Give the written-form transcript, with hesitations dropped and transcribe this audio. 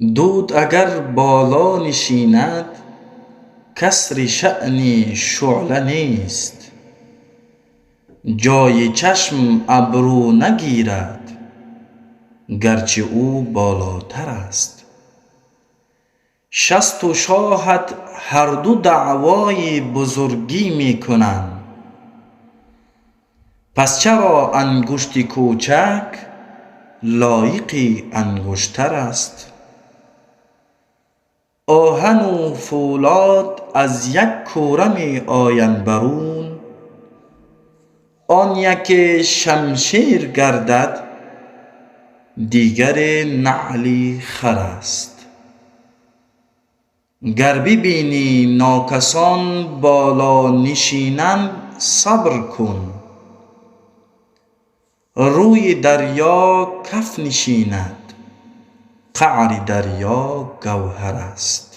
Дуд агар боло нишинад, касри шаъни шуъла нест. Ҷои чашм абрӯ нагирад, гарчи ӯ болотар аст. Шасту шоҳат ҳарду даъвои бузургӣ мекунанд. Пас чаро ангушти кӯчак лоиқи ангуштар аст? Оҳану фӯлод аз як кӯра меоянд барун, он яке шамшер гардад, дигаре наъли хар аст. Гар бибинӣ нокасон боло нишинанд, сабр кун. Рӯи дарё каф нишинад, қаъри дарё гавҳар аст.